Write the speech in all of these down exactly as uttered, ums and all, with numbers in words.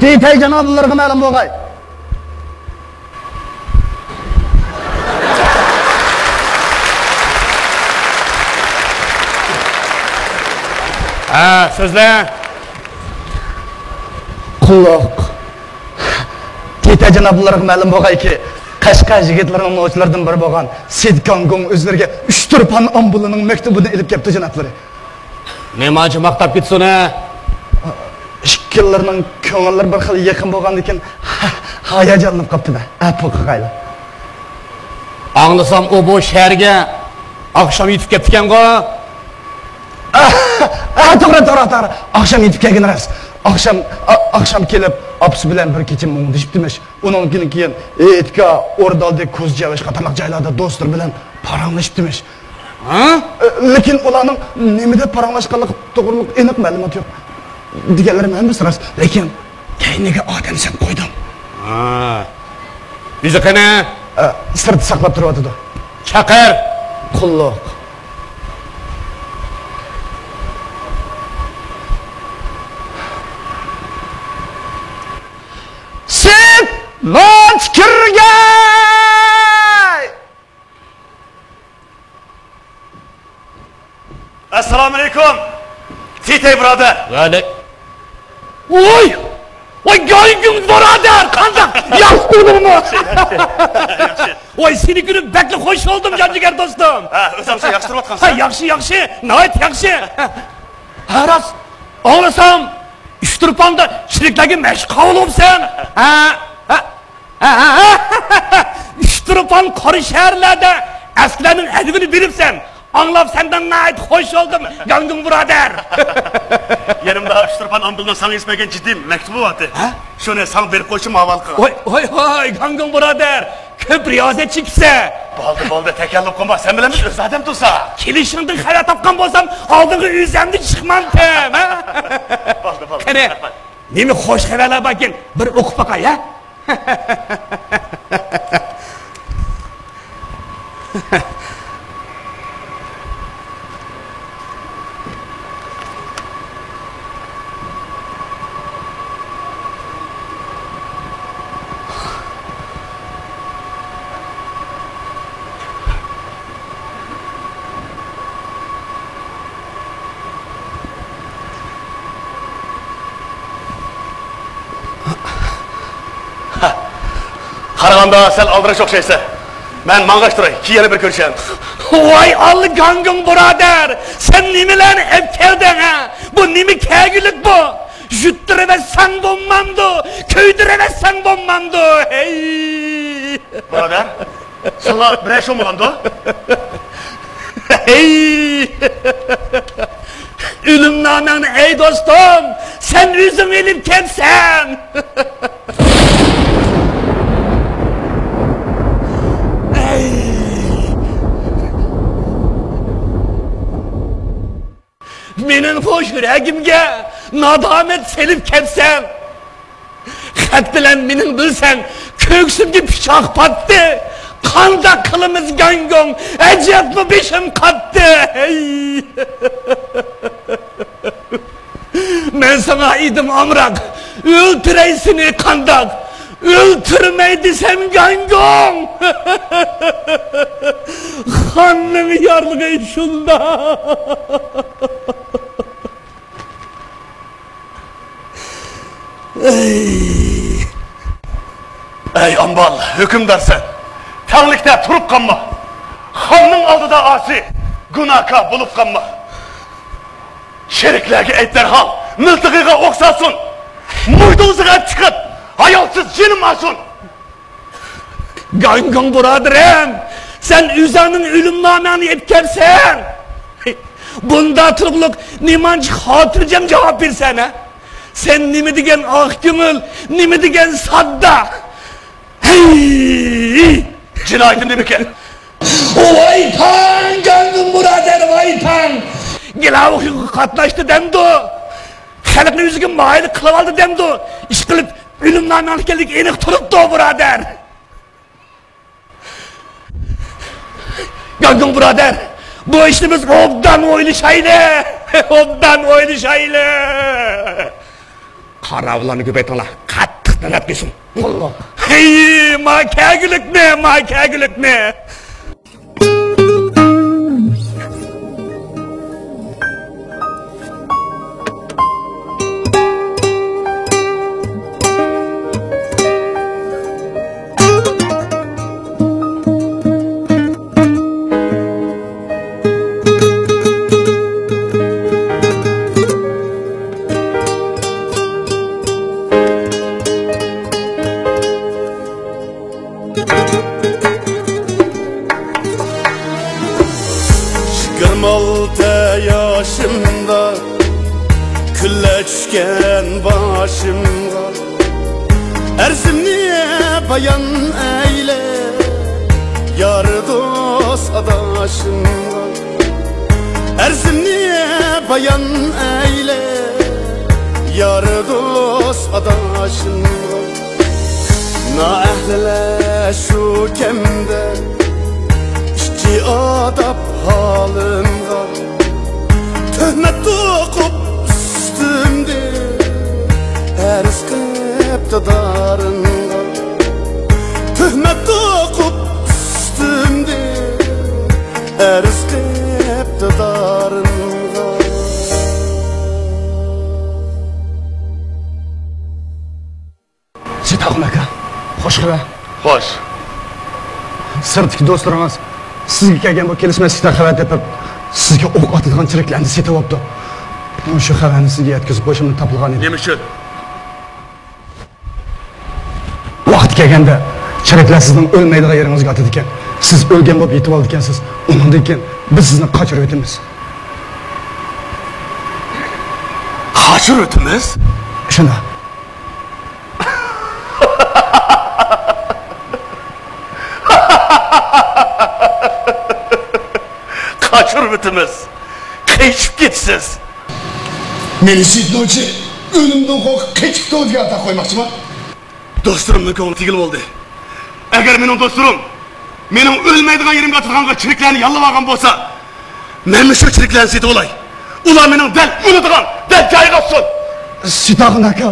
تېتەي جانابلىرىغا مەلۇم بولغاي. ھە، سۆزلە. قۇللۇق. تېتەي جانابلىرىغا مەلۇم بولغايكى، قەشقەر يىگىتلىرىنىڭ نوچىلىرىدىن بىرى بولغان سېيىت گاڭگۇڭ ئۆزلىرىگە ئۈچ تۇرپان ئامبۇلىنىڭ مەكتۇبىنى ئېلىپ كەپتۇ، جانابلىرى. نېمانچە ماختاپ كېتىسۇن، ھە؟ ئىككىلىرىنىڭ كۆڭۈللىرى بىر خىل يېقىن بولغاندىكىن، ھاياجانلىنىپ قاپتىمەن. ئەپۇ قىلغايلا. ئاڭلىسام، ئۇ بۇ شەھەرگە ئاخشام يېتىپ كەپتىكەنغۇ؟ ھە، توغرا، توغرا، توغرا. ئاخشام يېتىپ كەلگىنى راست. ئاخشام، ئا-، ئاخشام كېلىپ، ئاپىسى بىلەن بىر كېچە مۇڭدىشىپتىمىش. ئۇنىڭدىن كېيىن، ئېيتكا ئوردا ئالدى كوزا چىۋىش قاتارلىق جايلاردا دوستلىرى بىلەن پاراڭلىشىپتىمىش. ھە؟ لېكىن ئۇلارنىڭ نېمىدە پاراڭلاشقانلىقى توغرۇلۇق ئېنىق مەلۇمات يوق. دېگەنلىرىم ھەممىسى راست. لېكىن كەينىگە ئادەم سەپ قويدۇم. ھە. ئۆزى قېنى؟ ئە، سىرتتا ساقلاپ تۇرۇۋاتىدۇ. چاقىر. قۇللۇق. سېيىت نوچى كىرگەي! ئەسسالامۇئەلەيكۇم، تېتەي بۇرادەر. ۋەئەلەيكۇم. ۋوي! ۋوي، گاڭگۇڭ بۇرادەر، قانداق؟ ياخشى تۇردۇڭمۇ؟ ياخشى، ياخشى. ۋوي، سېنى كۆرۈپ بەكلا خوش بولدۇم، جان جىگەر دوستۇم. ھە، ئۆزۈڭ ياخشى تۇرۇۋاتقانسەن. ھە، ياخشى، ياخشى، ناھايىتى ياخشى. ھە، راست، ئاڭلىسام، ئۇچتۇرپاندا چېرىكلەرگە مەشىق قىلىۋالغانسەن. ھە، ھە. ھە، ھە، ھە. ئۇچتۇرپان قارا شەھەرلەردە ئەسكىلەرنىڭ ئەدىپىنى بېرىپسەن. ئاڭلاپ سەندىن ناھايىتى خوش بولدۇم، گاڭگۇڭ بۇرادەر. يېنىمدا ئۇچتۇرپان ئامبىلىنىڭ ساڭا يېزىپ بەرگەن جىددىي مەكتۇبى بارتى. ھە؟ شۇنى ساڭا بېرىپ قويۇشۇمنى ھاۋالە قىلغان. ۋاي، ۋاي، ۋاي، گاڭگۇڭ بۇرادەر، كۆپ رىيازەت چېكىپسەن. بولدى، بولدى، تەكەللۇپ قىلما، سەن بىلەن بىز ئۆز ئادەم تۇرسا. كېلىشىڭدىن خەۋەر تاپقان بولسام، ئالدىڭغا ئۆزۈمنى چىقمامتىم، ھە؟ بولدى، بولدى، قېنى، رەھمەت. نېمە خوش خەۋەرلەر باركىن، بىر ئوقۇپ باقاي، ھە؟ قارىغاندا سەل ئالدىراش ئوخشايسەن. مەن ماڭغاچ تۇراي، كېيىن يەنە بىر كۆرۈشەيلى. ۋاي ئاللا، گاڭگۇڭ بۇرادەر، سەن نېمىلەرنى ئەپ كەلدىڭ، ھە؟ بۇ نېمە كەگۈلۈك بۇ؟ يۇتتۇرۇۋەتسەڭ بولمامدۇ؟ كۆيدۈرۈۋەتسەڭ بولمامدۇ؟ ھەي! بۇرادەر، ساڭا بىرەر ئىش بولمىغاندۇ؟ ھەي! ئۆلۈمنامەڭنى، ئەي دوستۇم، سەن ئۆزۈڭ ئېلىپ كەپسەن. ئەي! مېنىڭ بوش يۈرەكىمگە نادامەت سېلىپ كەپسەن. خەت بىلەن مېنىڭ بىلسەڭ، كۆكسۈمگە پىچاق پاتتى. قانداق قىلىمىز، گاڭگۇڭ؟ ئەجەبمۇ بېشىم قاتتى. ھەي! مەن ساڭا ئىدىم ئامراق، ئۆلتۈرەي سېنى قانداق؟ ئۆلتۈرمەي دېسەم گاڭگۇڭ! خاننىڭ يارلىقى شۇنداق. ئەي! ئەي ئامبال، ھۆكۈمدارسەن، تەڭلىكتە تۇرۇپ قالما. خاننىڭ ئالدىدا ئاسىي، گۇناھكار بولۇپ قالما. شېرىكلەرگە ئېيت دەرھال، مىلتىقىغا ئوق سالسۇن. مويدۇزىغا چىقىپ، ھايالسىز جېنىم ئالسۇن. گاڭگۇڭ بۇرادىرىم، سەن ئۆزۈڭنىڭ ئۆلۈمنامەڭنى ئېلىپ كەپسەن. بۇندا تۇرۇقلۇق نېمانچە خاتىرجەم جاۋاب بېرىسەن، ھە؟ سەن نېمە دېگەن ئاق كۆڭۈل، نېمە دېگەن ساددا. ھەي! جىنايىتىم نېمىكەن؟ ۋاي تاڭ، گاڭگۇڭ بۇرادەر، ۋاي تاڭ! گىلاۋۇخىغا قاتناشتى دەمدۇ؟ خەلقنى ئۆزىگە مايىل قىلىۋالدى دەمدۇ؟ ئىشقىلىپ، ئۆلۈمنامەڭ ئىكەنلىكى ئېنىق تۇرۇپتۇ، بۇرادەر. گاڭگۇڭ بۇرادەر، بۇ ئىشنى بىز ئوبدان ئويلىشايلى، ئوبدان ئويلىشايلى. قاراۋۇللارنى كۆپەيتىڭلار، قاتتىق دەڭەپ قويسۇن. قوللاپ. ھەي، ما كەگۈلۈكنى، ما كەگۈلۈكنى. يىگىرمە ئالتە ياشىمدا كۈنلەر چۈشكەن باشىمغا، ئەرزىمنى بايان ئەيلە يار دوست ئاداشىمغا، ئەرزىمنى بايان ئەيلە يار دوست ئاداشىمغا. نائەھلىلەر شۇ كەمدە ئىچى ئاداپ ھالىمغا، تۆھمەت توقۇپ ئۈستۈمدە ئەرز قىپتۇ دارىمغا، تۆھمەت توقۇپ ئۈستۈمدە ئەرز قىپتۇ دارىمغا. سېيىتئاخۇن ئاكا، خوش خەۋەر. خوش. سىرتتىكى دوستلىرىڭىز سىزگە كەلگەن بۇ كېلىشمەسلىكتىن خەۋەر تېپىپ، سىزگە ئوق ئاتىدىغان چېرىكلەرنى سېتىۋاپتۇ. مۇشۇ خەۋەرنى سىزگە يەتكۈزۈپ قويۇشۇمدىن تاپىلغان ئىدى. نېمە ئۈچۈن؟ ۋاقتى كەلگەندە چېرىكلەر سىزنىڭ ئۆلمەيدىغان يېرىڭىزگە ئاتىدىكەن. سىز ئۆلگەن بولۇپ يېتىۋالىدىكەنسىز. ئۇنىڭدىن كېيىن بىز سىزنى قاچۇرۇۋېتىمىز. قاچۇرۇۋېتىمىز؟ شۇنداق. قاچۇرۇۋېتىمىز. قېچىپ كېتىسىز. مېنى سېيىت نوچى ئۆلۈمدىن قورقۇپ قېچىپتۇ دېگەن ئاتاق قويماقچىما؟ دوستلىرىمنىڭ كۆڭلى تېگىلى بولدى. ئەگەر مېنىڭ دوستلىرىم مېنىڭ ئۆلمەيدىغان يېرىمگە ئاتىدىغانغا چېرىكلەرنى ياللىۋالغان بولسا، مەنمۇ شۇ چېرىكلەرنى سېتىۋالاي. ئۇلار مېنىڭ دەل ئۆلىدىغان، دەل جايىغا ئاتسۇن. سېيىتئاخۇن ئاكا،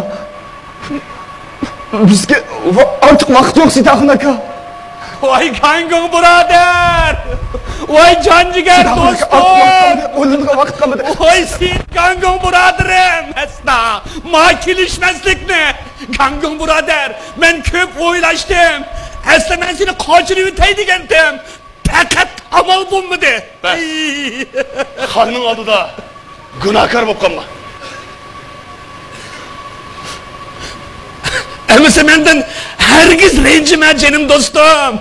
بىزگە ۋا-، ئارتۇق ۋاقىت يوق، سېيىتئاخۇن ئاكا. ۋاي گاڭگوڭ بۇرادەر! ۋاي جان جىگەر سېيىتئاخۇن ئاكا، ئارتۇق ۋاقىت دوستۇم! قالمىدى، ئويلىنىدىغان ۋاقىت قالمىدى. ۋاي سېيىت گاڭگوڭ بۇرادىرىم! ئەستا ما كېلىشمەسلىكنى! گاڭگوڭ بۇرادەر، مەن كۆپ ئويلاشتىم. ئەسلى مەن سېنى قاچۇرۇۋېتەي دېگەنتىم. پەقەت ئامال بولمىدى. بەس. ئەي. خاننىڭ ئالدىدا گۇناھكار بولۇپ قالما. ئەمىسە مەندىن ھەرگىز رەنجىمە، جېنىم دوستۇم.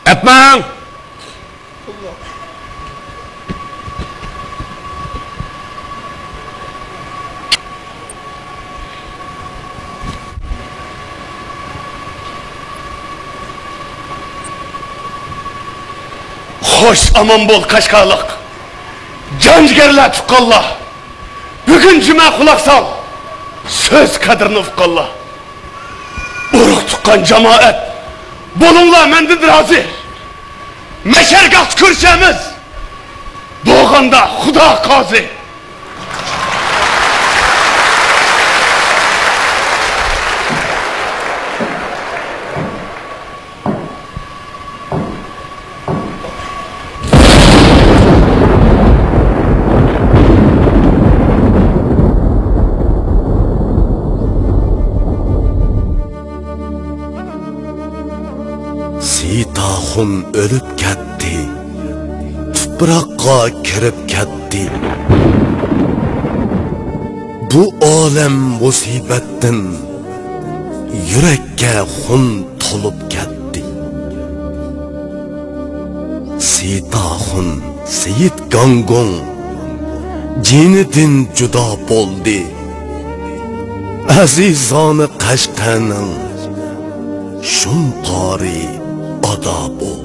ئەپمەڭ! خوش ئامان بول، قەشقەرلىق جان جىگەرلەر، تۇغقانلار! بۈگۈن جۈمە، قۇلاق سال، سۆز قەدرىنى ئۇققانلار! ئۇرۇق تۇغقان جامائەت، بولۇڭلار مەندىن رازى. مەشەرگاھتا كۆرۈشەرمىز، بولغاندا خۇدا قازى. سېيىتئاخۇن ئۆلۈپ كەتتى، تۇپراققا كىرىپ كەتتى. بۇ ئالەم مۇسىبەتتىن يۈرەككە خۇن تولۇپ كەتتى. سېيىتئاخۇن، سېيىت گاڭگوڭ جېنىدىن جۇدا بولدى. ئەزىزانە قەشقەرنىڭ شۇمقارى ئادا بولدى.